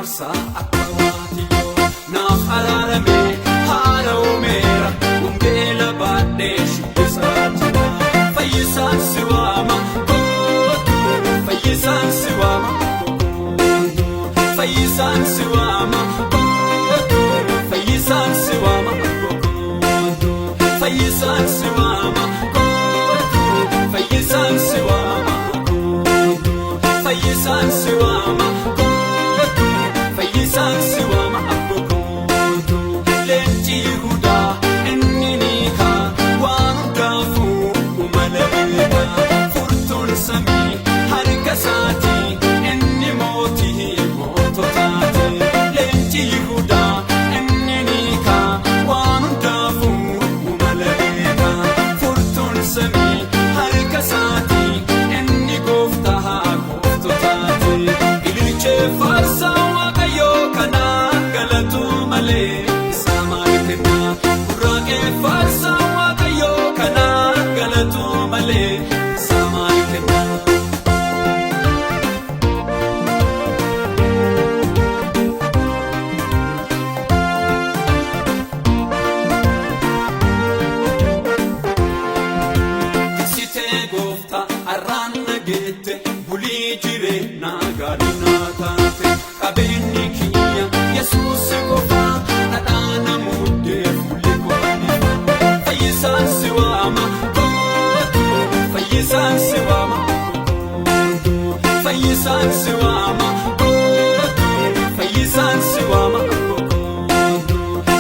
Faarsaa akka waatiyyoo naaf araarame haala uumeera wangeela baadhee shubbisaa jira. Fayyisaan si waama kootu, fayyisaan si waama kootu, fayyisaan si waama kootu, fayyisaan si waama kootu, fayyisaan si waama kootu, fayyisaan si waama kootu, fayyisaan si waama kootu, fayyisaan si waama kootu. Leenci Yihudaa inni ni kaa waan hundaafuu mala beekaa, furtuun samii harka isaatii, inni mootii moototaati. Leenci Yihudaa inni ni kaa waan hundaafuu mala beekaa, furtuun samii harka isaatii, inni gooftaa gooftotaati. Ililchee faarsaa Waaqayyoo kanaa galatuu malee isaa maal kennaa? Gurraaqee faarsaa Waaqayyoo kanaa galatuu malee isaa maal kennaa? Tiksitee gooftaa har'aan nageette, bulii jireenyaa gaarii naa taate. Qabeenyi kiyya Yesuus qofaa, dhadhaa namuuddee fuulli koonifa. Fayyisaan si waama kootu, fayyisaan si waama kootu, fayyisaan si waama kootu, fayyisaan si waama kootu,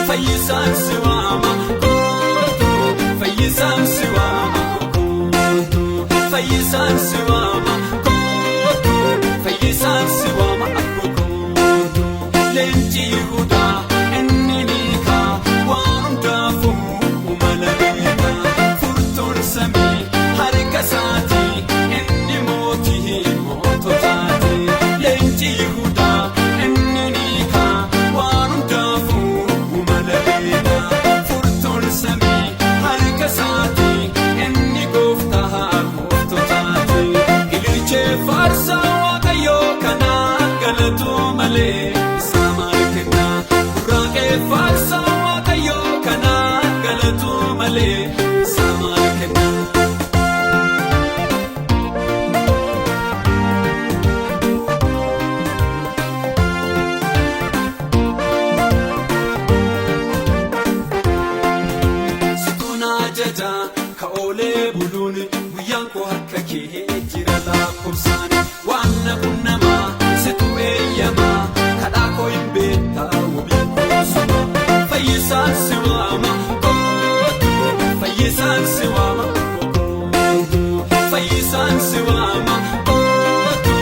fayyisaan si waama kootu, fayyisaan si waama kootu, fayyisaan si waama kootu, fayyisaan si waama kootu. Leenci Yihudaa inni ni kaa waan hundaafuu mala beekaa, furtuun samii harka isaatii, inni mootii moototaati. Leenci Yihudaa inni ni kaa waan hundaafuu mala beekaa, furtuun samii harka isaatii, inni gooftaa gooftotaati. Ililchee faarsaa Waaqayyoo kanaa galatuu malee isaa maal kennaa? Gurraaqee faarsaa Waaqayyoo kanaa galatuu malee isaa maal kennaa? Situna ajaja ka oolee buluun, guyyaan koo harka kee jira lakkoofsaan. Waan na qunnamaa situ eeyyamaa, kadhaa koo hin beektaa, wabii koosuma. Fayyisaan si waama kootu, fayyisaan si waama kootu, fayyisaan si waama kootu,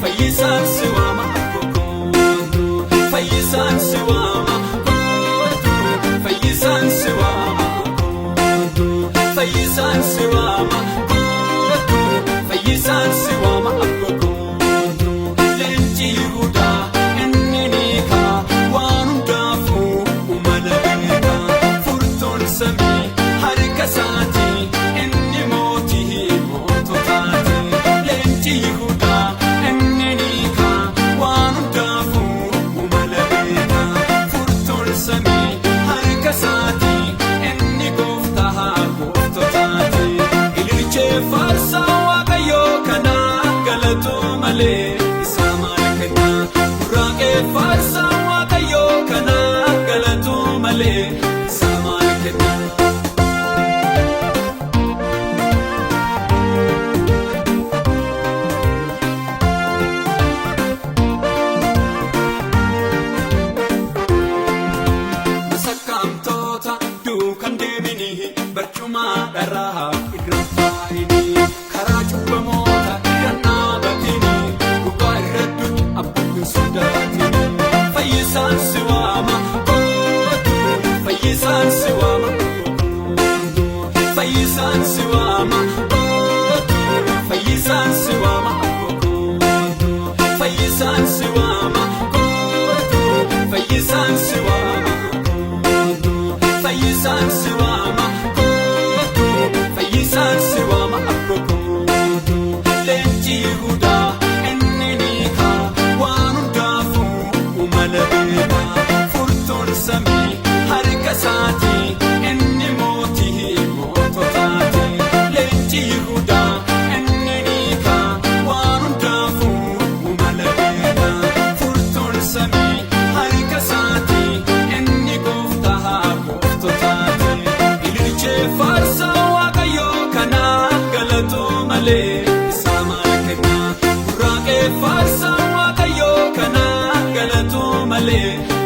fayyisaan si waama kootu, fayyisaan si waama kootu, fayyisaan si waama kootu, fayyisaan si waama kootu, fayyisaan si waama.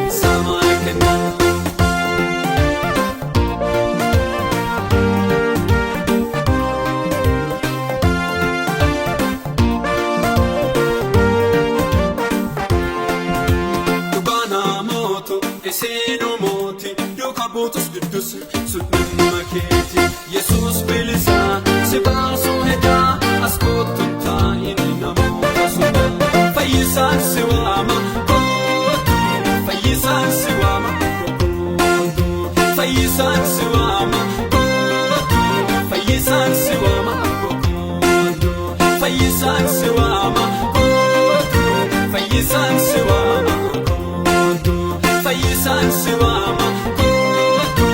isaa maal kenna. Dhugaanaa mootu iseenuu mooti duuka buutus giddus sun dhimma keeti. Yesuus bilisaa si baasuu hedaa as kootu taa'in namoota sodaa. Fayyisaan si waama kootu, fayyisaan si waama kootu, fayyisaan si waama kootu, fayyisaan si waama kootu, fayyisaan si waama kootu, fayyisaan si waama kootu, fayyisaan si waama kootu,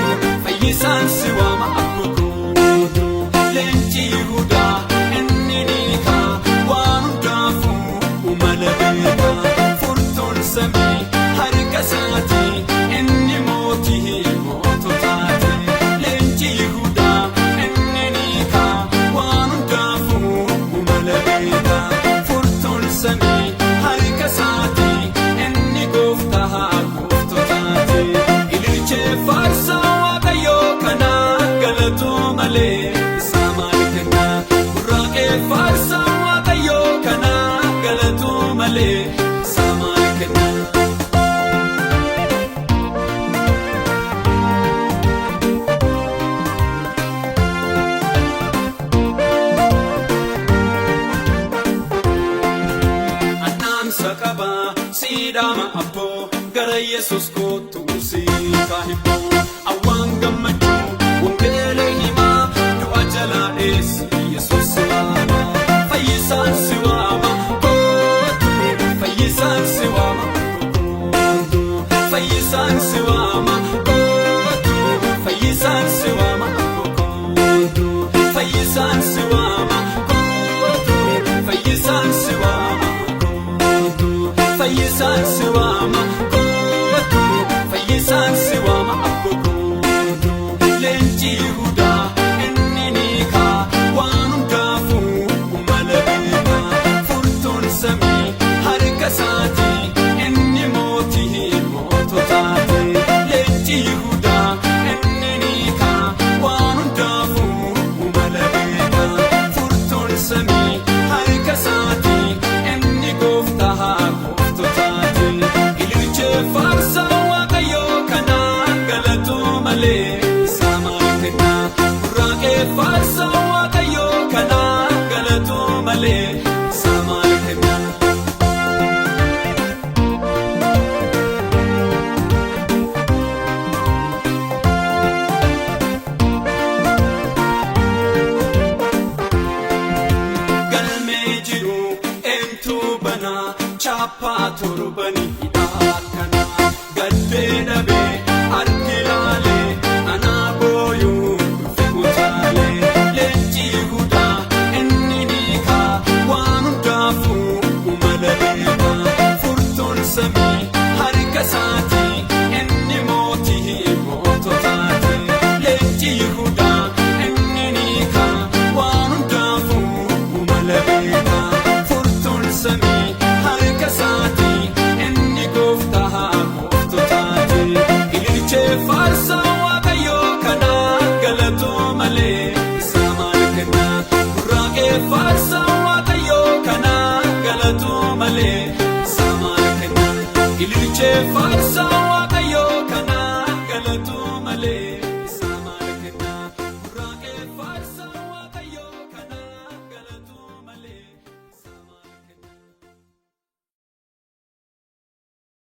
fayyisaan si waama kootu. Leenci Yihudaa inni ni kaa waan hundaafuu mala beekaa, furtuun samii harka isaati, inni mootii moototaati. Leenci Yihudaa inni ni kaa waan hundaafuu mala beekaa, furtuun samii harka isaati, inni gooftaa gooftotaati. Ililchee faarsaa Waaqayyoo kanaa galatuu malee isaa maal kenna. Burraaqee faarsaa Waaqayyoo kanaa galatuu malee isaa maal kenna. Annaamsa qabaa siidhaama abboo, gara Yesus kootu sii kaahiboo. Awwaan gammachuu wangeela himaa, du'a jalaa dheessi, Yesus si waama. Fayyisaan si waama kootu, fayyisaan si waama kootu, fayyisaan si waama kootu, fayyisaan si waama kootu, fayyisaan si waama kootu, fayyisaan si waama kootu, fayyisaan si waama kootu, fayyisaan si waama kootu. Leenci Yihudaa inni ni kaa waan hundaafuu mala beekaa, furtuun samii harka isaati, inni mootii moototaati. Leenci Yihudaa inni ni kaa waan hundaafuu mala beekaa, furtuun samii harka isaati, inni gooftaa gooftotaati. Ililchee faarsaa Waaqayyoo kanaa galatuu malee isaa maal kenna. Burraaqee faarsaa Waaqayyoo kanaa galatuu malee isaa maal kenna. Galmee jiru eentu banaa, chaappaa torbanii hidhaa kana gaddee dhabee harki laalee anaa booyuu dhufe utaalee. Leenci Yihudaa inni ni kaa waan hundaafuu mala beekaa, furtuun samii harka isaati, inni mootii moototaati. Leenci Yihudaa inni ni kaa waan hundaafuu mala beekaa, furtuun samii harka isaati, inni gooftaa gooftotaati. Ililchee faarsaa Waaqayyoo kanaa galatuu malee isaa maal kenna. Burraaqee faarsaa Waaqayyoo kanaa galatuu malee isaa maal kenna. Ililchee faarsaa Waaqayyoo kanaa galatuu malee.